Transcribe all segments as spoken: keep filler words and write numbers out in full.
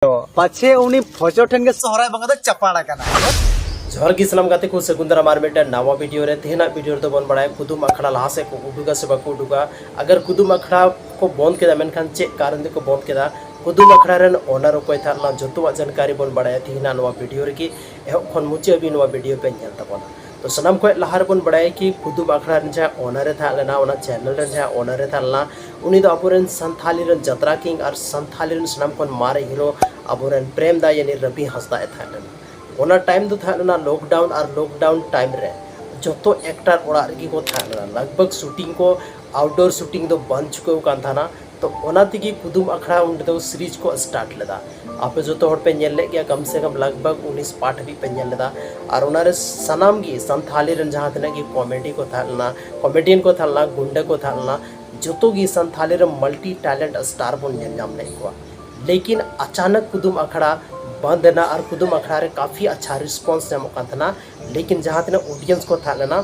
ᱯᱟᱪᱷᱮ ᱩᱱᱤ ᱯᱷᱚᱡᱚ ᱴᱷᱮᱱ ᱜᱮ ᱥᱚᱦᱨᱟᱭ ᱵᱚᱸᱜᱟ ᱫᱚ ᱪᱟᱯᱟᱲ ᱟᱠᱟᱱᱟ᱾ ᱡᱚᱦᱟᱨ ᱜᱮ ᱥᱟᱱᱟᱢ ᱜᱟᱛᱮ ᱠᱚ, ᱥᱟᱹᱜᱩᱱ ᱫᱟᱨᱟᱢ ᱟᱨ ᱢᱤᱫᱴᱮᱱ ᱱᱟᱣᱟ ᱵᱷᱤᱰᱤᱭᱳ ᱨᱮ᱾ ᱛᱮᱦᱮᱧᱟᱜ ᱵᱷᱤᱰᱤᱭᱳ ᱨᱮᱫᱚ ᱵᱚᱱ ᱵᱟᱲᱟᱭᱟ ᱠᱩᱫᱩᱢ ᱟᱠᱷᱲᱟ ᱞᱟᱦᱟ ᱥᱮᱫ ᱠᱚ ᱩᱰᱩᱠᱟ ᱥᱮ ᱵᱟᱠᱚ ᱩᱰᱩᱠᱟ᱾ ᱟᱜᱟᱨ ᱠᱩᱫᱩᱢ ᱟᱠᱷᱲᱟ ᱠᱚ ᱵᱚᱱᱫ ᱠᱮᱫᱟ, ᱢᱮᱱᱠᱷᱟᱱ ᱪᱮᱫ ᱠᱟᱨᱚᱱ ᱛᱮᱠᱚ ᱵᱚᱱᱫ ᱠᱮᱫᱟ, ᱠᱩᱫᱩᱢ ᱟᱠᱷᱲᱟ ᱨᱮᱱ ᱚᱱᱟᱨ ᱚᱠᱚᱭ ᱛᱟᱦᱮᱸ ᱞᱮᱱᱟ, ᱡᱚᱛᱚᱣᱟᱜ ᱡᱟᱱᱠᱟᱨᱤ ᱵᱚᱱ ᱵᱟᱲᱟᱭᱟ ᱛᱮᱦᱮᱧᱟᱜ ᱱᱚᱣᱟ ᱵᱷᱤᱰᱤᱭᱳ ᱨᱮᱜᱮ᱾ ᱮᱦᱚᱵ ᱠᱷᱚᱱ ᱢᱩᱪᱟᱹᱫ ᱦᱟᱹᱵᱤᱡ ᱱᱚᱣᱟ ᱵᱷᱤᱰᱤᱭᱳ ᱯᱮ ᱧᱮᱞ ᱛᱟᱵᱚᱱᱟ᱾ ᱛᱚ ᱥᱟᱱᱟᱢ ᱠᱷᱚᱱ ᱞᱟᱦᱟ ᱨᱮᱵᱚᱱ ᱵᱟᱲᱟᱭᱟ ᱠᱤ ᱠᱩᱫᱩᱢ ᱟᱠᱷᱲᱟ ᱨᱮᱱ ᱡᱟᱦᱟᱸ ᱚᱱᱟᱨ ᱮ ᱛᱟᱦᱮᱸ ᱞᱮᱱᱟ, ᱚᱱᱟ ᱪᱮᱱᱮᱞ ᱨᱮᱱ ᱡᱟᱦᱟᱸ ᱚᱱᱟᱨ ᱮ ᱛᱟᱦᱮᱸ ᱞᱮᱱᱟ, ᱩᱱᱤ ᱫᱚ ᱟᱵᱚᱨᱮᱱ ᱥᱟᱱᱛᱷᱟᱞᱤ ᱨᱮᱱ ᱡᱟᱛᱨᱟ ᱠᱤᱝ ᱟᱨ ᱥᱟᱱᱛᱷᱟᱞᱤ ᱨᱮᱱ ᱥᱟᱱᱟᱢ ᱠᱷᱚᱱ ᱢᱟᱨᱮ ᱦᱤᱨᱳ ᱟᱵᱚᱨᱮᱱ ᱯᱨᱮᱢ ᱫᱟ ᱭᱟᱱᱤ ᱨᱚᱵᱤ ᱦᱟᱸᱥᱫᱟ ᱮ ᱛᱟᱦᱮᱸ ᱞᱮᱱᱟ᱾ ᱚᱱᱟ ᱴᱟᱭᱤᱢ ᱫᱚ ᱛᱟᱦᱮᱸ ᱞᱮᱱᱟ ᱞᱚᱠᱰᱟᱣᱩᱱ, ᱟᱨ ᱞᱚᱠᱰᱟᱣᱩᱱ ᱴᱟᱭᱤᱢ ᱨᱮ ᱡᱚᱛᱚ ᱮᱠᱴᱟᱨ ᱚᱲᱟᱜ ᱨᱮᱜᱮ ᱠᱚ ᱛᱟᱦᱮᱸ ᱞᱮᱱᱟ᱾ ᱞᱟᱜᱽ ᱵᱷᱟᱜᱽ ᱥᱩᱴᱤᱝ ᱠᱚ, ᱟᱣᱩᱴᱰᱳᱨ ᱥᱩᱴᱤᱝ ᱫᱚ ᱵᱟᱝ ᱪᱩᱠᱟᱹᱣ ᱠᱟᱱ ᱛᱟᱦᱮᱱᱟ᱾ ᱛᱚ ᱚᱱᱟ ᱛᱮᱜᱮ ᱠᱩᱫᱩᱢ ᱟᱠᱷᱲᱟ ᱚᱸᱰᱮ ᱫᱚ ᱥᱤᱨᱤᱡᱽ ᱠᱚ ᱥᱴᱟᱨᱴ ᱞᱮᱫᱟ᱾ ᱟᱯᱮ ᱡᱚᱛᱚ ᱦᱚᱲ ᱯᱮ ᱧᱮᱞ ᱞᱮᱫ ᱜᱮᱭᱟ, ᱠᱚᱢ ᱥᱮ ᱠᱚᱢ ᱞᱟᱜᱽ ᱵᱷᱟᱜᱽ ᱩᱱᱤᱥ ᱯᱟᱨᱴ ᱦᱟᱹᱵᱤᱡ ᱯᱮ ᱧᱮᱞ ᱞᱮᱫᱟ᱾ ᱟᱨ ᱚᱱᱟᱨᱮ ᱥᱟᱱᱟᱢ ᱜᱮ ᱥᱟᱱᱛᱷᱟᱞᱤ ᱨᱮᱱ ᱡᱟᱦᱟᱸ ᱛᱤᱱᱟᱹᱜ ᱜᱮ ᱠᱚᱢᱮᱰᱤ ᱠᱚ ᱛᱟᱦᱮᱸ ᱞᱮᱱᱟ, ᱠᱚᱢᱮᱰᱤᱭᱟᱱ ᱠᱚ ᱛᱟᱦᱮᱸ ᱞᱮᱱᱟ, ᱜᱩᱱᱰᱟᱹ ᱠᱚ ᱛᱟᱦᱮᱸ ᱞᱮᱱᱟ, ᱡᱚᱛᱚ ᱜᱮ ᱥᱟᱱᱛᱷᱟᱞᱤ ᱨᱮ ᱢᱟᱞᱴᱤ ᱴᱮᱞᱮᱱᱴ ᱥᱴᱟᱨ ᱵᱚᱱ ᱧᱮᱞ ᱧᱟᱢ ᱞᱮᱫ ᱠᱚᱣᱟ᱾ ᱞᱮᱠᱤᱱ ᱟᱪᱟᱱᱚᱠ ᱠᱩᱫᱩᱢ ᱟᱠᱷᱲᱟ ᱵᱚᱱᱫ ᱮᱱᱟ, ᱟᱨ ᱠᱩᱫᱩᱢ ᱟᱠᱷᱲᱟ ᱨᱮ ᱠᱟᱯᱷᱤ ᱟᱪᱪᱷᱟ ᱨᱮᱥᱯᱚᱱᱥ ᱧᱟᱢᱚᱜ ᱠᱟᱱ ᱛᱟᱦᱮᱱᱟ᱾ ᱞᱮᱠᱤᱱ ᱡᱟᱦᱟᱸ ᱛᱤᱱᱟᱹᱜ ᱚᱰᱤᱭᱮᱱᱥ ᱠᱚ ᱛᱟᱦᱮᱸ ᱞᱮᱱᱟ,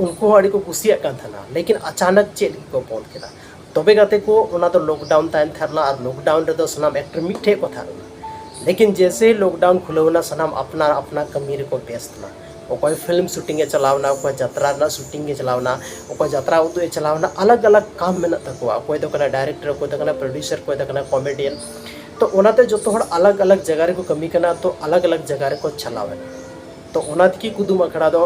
ᱩᱱᱠᱩ ᱦᱚᱸ ᱟᱹᱰᱤ ᱠᱚ ᱠᱩᱥᱤᱭᱟᱜ ᱠᱟᱱ ᱛᱟᱦᱮᱱᱟ᱾ ᱞᱮᱠᱤᱱ ᱟᱪᱟᱱᱚᱠ ᱪᱮᱫ ᱞᱟᱹᱜᱤᱫ ᱠᱚ ᱵᱚᱱᱫ ᱠᱮᱫᱟ? ᱛᱚᱵᱮ ᱜᱟᱛᱮ ᱠᱚ, ᱚᱱᱟ ᱫᱚ ᱞᱚᱠᱰᱟᱣᱩᱱ ᱛᱟᱦᱮᱱ ᱛᱟᱦᱮᱸ ᱞᱮᱱᱟ, ᱟᱨ ᱞᱚᱠᱰᱟᱣᱩᱱ ᱨᱮᱫᱚ ᱥᱟᱱᱟᱢ ᱮᱠᱴᱚᱨ ᱢᱤᱫ ᱴᱷᱮᱱ ᱠᱚ ᱛᱟᱦᱮᱸ ᱞᱮᱱᱟ᱾ ᱞᱮᱠᱤᱱ ᱡᱮᱥᱮ ᱞᱚᱠᱰᱟᱣᱩᱱ ᱠᱷᱩᱞᱟᱹᱣ ᱮᱱᱟ, ᱥᱟᱱᱟᱢ ᱟᱯᱱᱟᱨ ᱟᱯᱱᱟᱨ ᱠᱟᱹᱢᱤ ᱨᱮᱠᱚ ᱵᱮᱥᱛ ᱮᱱᱟ᱾ ᱚᱠᱚᱭ ᱯᱷᱤᱞᱢ ᱥᱩᱴᱤᱝ ᱮ ᱪᱟᱞᱟᱣ ᱮᱱᱟ, ᱚᱠᱚᱭ ᱡᱟᱛᱨᱟ ᱨᱮᱱᱟᱜ ᱥᱩᱴᱤᱝ ᱮ ᱪᱟᱞᱟᱣ ᱮᱱᱟ, ᱚᱠᱚᱭ ᱡᱟᱛᱨᱟ ᱩᱫᱩᱜ ᱮ ᱪᱟᱞᱟᱣ ᱮᱱᱟ, ᱟᱞᱟᱜᱽ ᱟᱞᱟᱜᱽ ᱠᱟᱢ ᱢᱮᱱᱟᱜ ᱛᱟᱠᱚᱣᱟ᱾ ᱚᱠᱚᱭ ᱫᱚ ᱠᱟᱱᱟ ᱰᱟᱭᱨᱮᱠᱴᱚᱨ, ᱚᱠᱚᱭ ᱫᱚ ᱠᱟᱱᱟ ᱯᱨᱚᱰᱭᱩᱥᱟᱨ, ᱚᱠᱚᱭ ᱫᱚ ᱠᱟᱱᱟ ᱠᱚᱢᱮᱰᱤᱭᱟᱱ᱾ ᱛᱚ ᱚᱱᱟᱛᱮ ᱡᱚᱛᱚ ᱦᱚᱲ ᱟᱞᱟᱜᱽ ᱟᱞᱟᱜᱽ ᱡᱟᱭᱜᱟ ᱨᱮᱠᱚ ᱠᱟᱹᱢᱤ ᱠᱟᱱᱟ, ᱛᱚ ᱟᱞᱟᱜᱽ ᱟᱞᱟᱜᱽ ᱡᱟᱭᱜᱟ ᱨᱮᱠᱚ ᱪᱟᱞᱟᱣ ᱮᱱᱟ᱾ ᱛᱚ ᱚᱱᱟ ᱛᱮᱜᱮ ᱠᱩᱫᱩᱢ ᱟᱠᱷᱲᱟ ᱫᱚ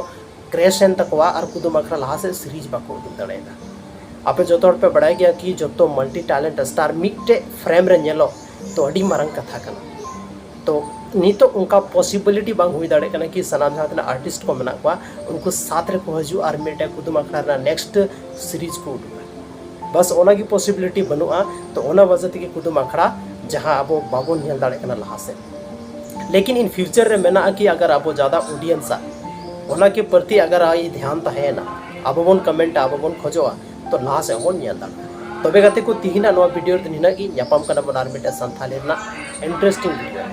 ᱠᱨᱮᱥ ᱮᱱ ᱛᱟᱠᱚᱣᱟ, ᱟᱨ ᱠᱩᱫᱩᱢ ᱟᱠᱷᱲᱟ ᱞᱟᱦᱟ ᱥᱮᱫ ᱥᱤᱨᱤᱡᱽ ᱵᱟᱠᱚ ᱩᱫᱩᱜ ᱫᱟᱲᱮᱭᱟᱫᱟ᱾ ᱟᱯᱮ ᱡᱚᱛᱚ ᱦᱚᱲ ᱯᱮ ᱵᱟᱲᱟᱭ ᱜᱮᱭᱟ ᱠᱤ ᱡᱚᱛᱚ ᱢᱟᱞᱴᱤ ᱴᱮᱞᱮᱱᱴ ᱥᱴᱟᱨ ᱢᱤᱫᱴᱮᱡ ᱯᱷᱨᱮᱢ ᱨᱮ ᱧᱮᱞᱚᱜ ᱛᱚ ᱟᱹᱰᱤ ᱢᱟᱨᱟᱝ ᱠᱟᱛᱷᱟ ᱠᱟᱱᱟ᱾ ᱛᱚ ᱱᱤᱛᱚᱜ ᱚᱱᱠᱟ ᱯᱚᱥᱤᱵᱤᱞᱤᱴᱤ ᱵᱟᱝ ᱦᱩᱭ ᱫᱟᱲᱮᱭᱟᱜ ᱠᱟᱱᱟ ᱠᱤ ᱥᱟᱱᱟᱢ ᱡᱟᱦᱟᱸ ᱛᱤᱱᱟᱹᱜ ᱟᱨᱴᱤᱥᱴ ᱠᱚ ᱢᱮᱱᱟᱜ ᱠᱚᱣᱟ, ᱩᱱᱠᱩ ᱥᱟᱛ ᱨᱮᱠᱚ ᱦᱤᱡᱩᱜᱼᱟ ᱟᱨ ᱢᱤᱫᱴᱮᱡ ᱠᱩᱫᱩᱢ ᱟᱠᱷᱲᱟ ᱨᱮᱱᱟᱜ ᱱᱮᱠᱥᱴ ᱥᱤᱨᱤᱡᱽ ᱠᱚ ᱩᱰᱩᱠᱟ᱾ ᱵᱟᱥ ᱚᱱᱟᱜᱮ ᱯᱚᱥᱤᱵᱤᱞᱤᱴᱤ ᱵᱟᱹᱱᱩᱜᱼᱟ᱾ ᱛᱚ ᱚᱱᱟ ᱵᱟᱡᱮ ᱛᱮᱜᱮ ᱠᱩᱫᱩᱢ ᱟᱠᱷᱲᱟ ᱡᱟᱦᱟᱸ ᱟᱵᱚ ᱵᱟᱵᱚᱱ ᱧᱮᱞ ᱫᱟᱲᱮᱭᱟᱜ ᱠᱟᱱᱟ ᱞᱟᱦᱟ ᱥᱮᱫ᱾ ᱞᱮᱠᱤᱱ ᱤᱱ ᱯᱷᱤᱭᱩᱪᱟᱨ ᱨᱮ ᱢᱮᱱᱟᱜᱼᱟ ᱠᱤ ᱟᱜᱟᱨ ᱟᱵᱚ ᱡᱟᱫᱟ ᱚᱰᱤᱭᱮᱱᱥ ᱟᱜ ᱚᱱᱟ ᱠᱮ ᱯᱨᱚᱛᱤ ᱟᱜᱟᱨ ᱟᱭ ᱫᱷᱮᱭᱟᱱ ᱛᱟᱦᱮᱸᱭᱮᱱᱟ, ᱟᱵᱚ ᱵᱚᱱ ᱠᱚᱢᱮᱱᱴᱟ, ᱟᱵᱚ ᱵᱚᱱ ᱠᱷᱚᱡᱚᱜᱼᱟ, ᱛᱚ ᱞᱟᱦᱟ ᱥᱮᱫ ᱵᱚᱱ ᱧᱮᱞ ᱫᱟᱲᱮᱭᱟᱜᱼᱟ᱾ ᱛᱚᱵᱮ ᱜᱟᱛᱮ ᱠᱚ, ᱛᱤᱦᱤᱧᱟᱜ ᱱᱚᱣᱟ ᱵᱷᱤᱰᱤᱭᱳ ᱨᱮᱫᱚ ᱱᱤᱱᱟᱹᱜ ᱜᱮ᱾ ᱧᱟᱯᱟᱢ ᱠᱟᱱᱟ ᱵᱚᱱ ᱟᱨ ᱢᱤᱫᱴᱮᱱ ᱥᱟᱱᱛᱷᱟᱞᱤ ᱨᱮᱱᱟᱜ ᱤᱱᱴᱟᱨᱮᱥᱴᱤᱝ ᱵᱷᱤᱰᱤᱭᱳ᱾